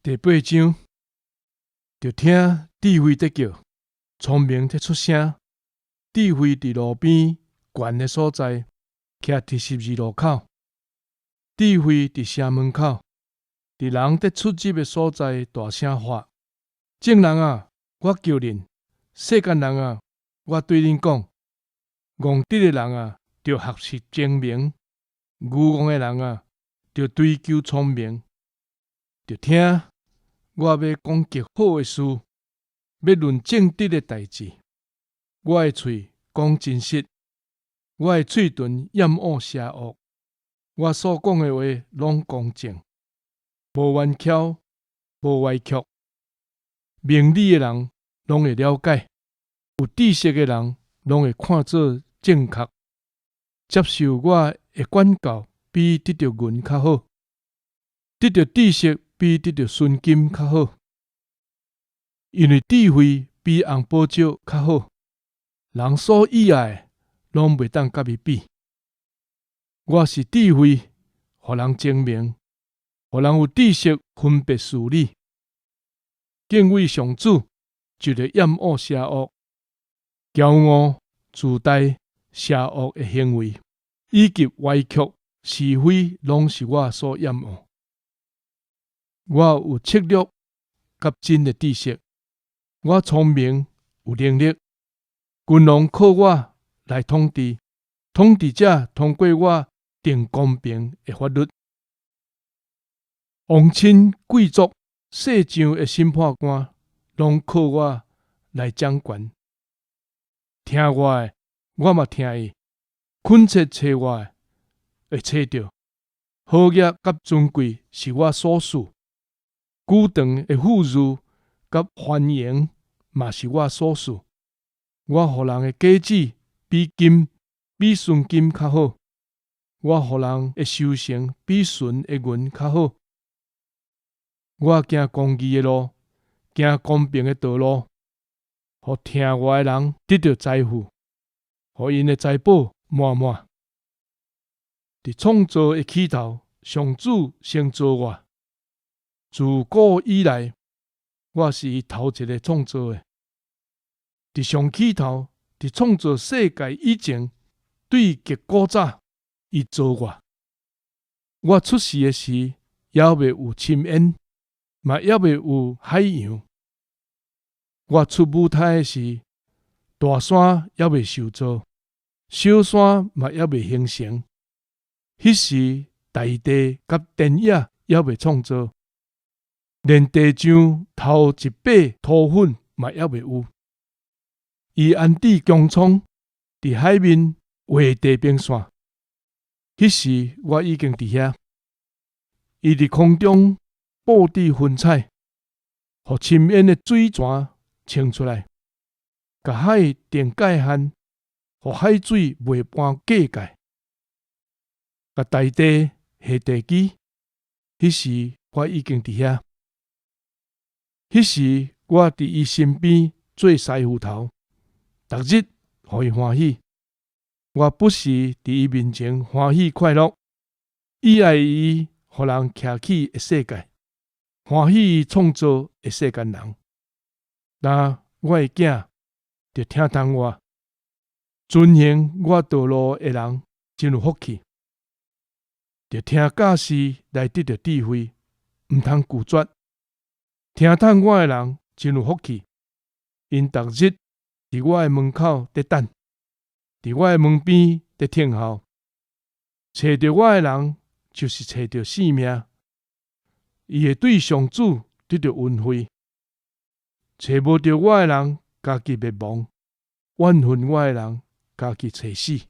第八章，著聽智慧佇叫，聰明佇出聲。智慧佇路邊懸的所在，徛佇十字路口。智慧佇城門口，佇人佇出入的所在大聲喊：眾人啊，我叫恁；世間人啊，我對恁講。戇直的人啊，著學習精明；愚戇的人啊，著追求聰明。著聽我欲講極好的事，欲論正直的代誌。我的喙講真實，我的喙唇厭惡邪惡。我所講的話攏公正，無彎曲，無歪曲。明理的人攏會了解，有知識的人攏會看做正確。接受我的管教，比得著銀較好；得著知識，比得著純金較好。因為智慧比紅寶石較好，人所喜愛的攏袂當佮伊比。我是智慧，予人精明，予人有知識分別事理。敬畏上主，就著厭惡邪惡、驕傲、自大、邪惡的行為，以及歪曲是非，攏是我所厭惡。我有策略佮真的知識，我聰明有能力，君王靠我來統治，統治者通過我定公平的法律。王親貴族、勢將的審判官，攏靠我來掌權。聽我的，我嘛聽伊；懇切揣我的，會揣著。好業佮尊貴是我所賜，久長的富裕佮繁榮嘛是我所賜。我予人的果子比金、比純金較好，我予人的收成比純的銀較好。我行公義的路，行公平的道路，予聽我的人得著財富，予𪜶的財寶滿滿。佇創造的起頭，上主先造我，自古以來，我是伊頭一个創造的。佇上起頭，佇創造世界以前，對極古早，伊造我。我出世的時，猶未有深淵，嘛猶未有海洋。我出母胎的時，大山猶未受造，小山嘛猶未形成。彼時，大地佮田野猶未創造，連地上頭一塊塗粉嘛猶未有。伊安置穹蒼，佇海面畫地平線。彼時我已經佇遐。伊佇空中布置雲彩，予深淵的水泉衝出來，共海定界限，予海水袂搬過界，共大地下地基。彼時我已經佇遐。彼時我佇伊身邊做師傅頭，逐日予伊歡喜。我不時佇伊面前歡喜快樂，喜愛伊予人徛起的世界，歡喜伊創造的世間人。若我的囝著聽從我，遵行我道路的人真有福氣。著聽教示來得著智慧，毋通拒絕。聽從我的人真有福氣，𪜶逐日佇我的門口佇等，佇我的門邊佇聽候。揣著我的人，就是揣著性命，伊會對上主得著恩惠。揣無著我的人，家己滅亡；怨恨我的人，家己揣死。